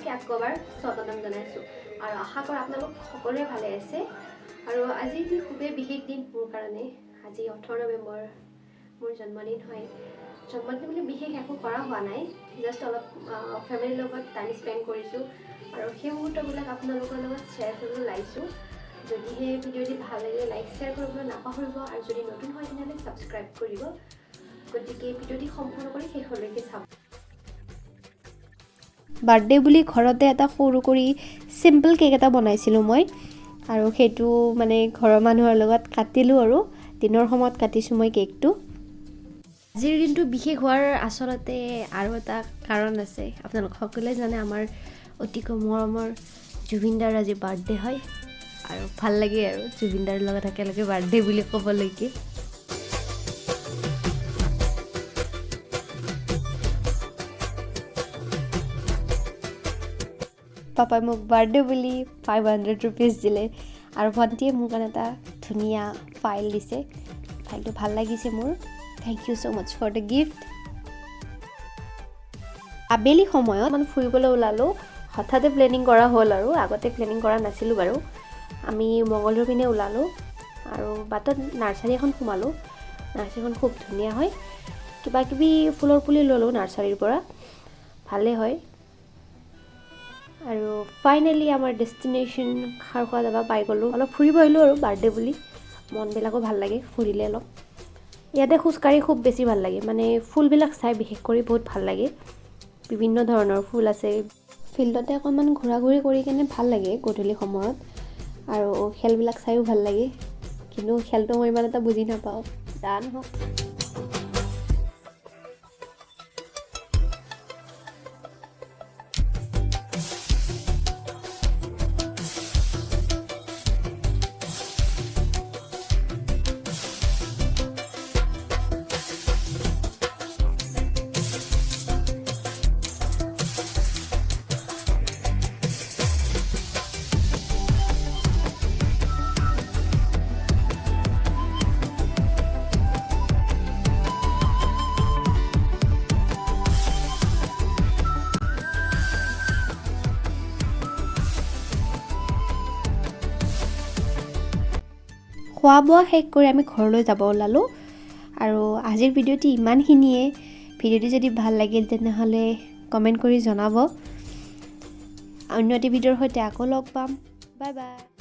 সকলোকে আকৌ এবাৰ স্বাগতম জনাইছোঁ আৰু আশা কৰোঁ আপোনালোক সকলোৱে ভালে আছে। আৰু আজি এটি খুবেই বিশেষ দিন মোৰ কাৰণে। আজি 18 নৱেম্বৰ, মোৰ জন্মদিন হয়। জন্মদিন বুলি বিশেষ একো কৰা হোৱা নাই, জাষ্ট অলপ ফেমিলিৰ লগত টাইম স্পেণ্ড কৰিছোঁ আৰু সেই মুহূৰ্তবিলাক আপোনালোকৰ লগত শ্বেয়াৰ কৰিবলৈ ওলাইছোঁ। যদিহে ভিডিঅ'টি ভাল লাগিলে লাইক শ্বেয়াৰ কৰিবলৈ নাপাহৰিব আৰু যদি নতুন হয় তেনেহ'লে ছাবস্ক্ৰাইব কৰিব। গতিকে ভিডিঅ'টি সম্পূৰ্ণ কৰি শেষলৈকে চাব। বাৰ্থডে বুলি ঘৰতে এটা সৰু কৰি চিম্পল কেক এটা বনাইছিলোঁ মই আৰু সেইটো মানে ঘৰৰ মানুহৰ লগত কাটিলোঁ আৰু দিনৰ সময়ত কাটিছোঁ মই কেকটো। আজিৰ দিনটো বিশেষ হোৱাৰ আচলতে আৰু এটা কাৰণ আছে। আপোনালোক সকলোৱে জানে আমাৰ অতিকৈ মৰমৰ জুবিনদাৰ আজি বাৰ্থডে হয় আৰু ভাল লাগে আৰু জুবিনদাৰ লগত একেলগে বাৰ্থডে বুলি ক'বলৈকে। পাপাই মোক বাৰ্থডে বুলি 500 ৰুপিজ দিলে আৰু ভণ্টিয়ে মোৰ কাৰণে এটা ধুনীয়া ফাইল দিছে। ফাইলটো ভাল লাগিছে মোৰ। Thank you so much for the gift. আবেলি সময়ত মানে ফুৰিবলৈ ওলালোঁ। হঠাতে প্লেনিং কৰা হ'ল আৰু আগতে প্লেনিং কৰা নাছিলোঁ বাৰু। আমি মঙলদৈৰ পিনে ওলালোঁ আৰু বাটত নাৰ্চাৰী এখন সোমালোঁ। নাৰ্চাৰীখন খুব ধুনীয়া হয়। কিবা কিবি ফুলৰ পুলি ল'লোঁ নাৰ্চাৰীৰ পৰা, ভালেই হয়। আৰু ফাইনেলি আমাৰ ডেষ্টিনেশ্যন খাৰখোৱা ধাবা পাই গ'লোঁ। অলপ ফুৰিব আহিলোঁ আৰু বাৰ্থডে বুলি মনবিলাকো ভাল লাগে ফুৰিলে অলপ। ইয়াতে খোজকাঢ়ি খুব বেছি ভাল লাগে, মানে ফুলবিলাক চাই বিশেষ কৰি বহুত ভাল লাগে। বিভিন্ন ধৰণৰ ফুল আছে। ফিল্ডতে অকণমান ঘূৰা ঘূৰি কৰি কেনে ভাল লাগে গধূলি সময়ত আৰু খেলবিলাক চায়ো ভাল লাগে। কিন্তু খেলটো মই ইমান এটা বুজি নাপাওঁ, যা নহওক। খোৱা বোৱা শেষ কৰি আমি ঘৰলৈ যাব ওলালোঁ। আৰু আজিৰ ভিডিঅ'টি ইমানখিনিয়ে। ভিডিঅ'টি যদি ভাল লাগিল তেনেহ'লে কমেণ্ট কৰি জনাব। অন্য এটি ভিডিঅ'ৰ সৈতে আকৌ লগ পাম। Bye bye.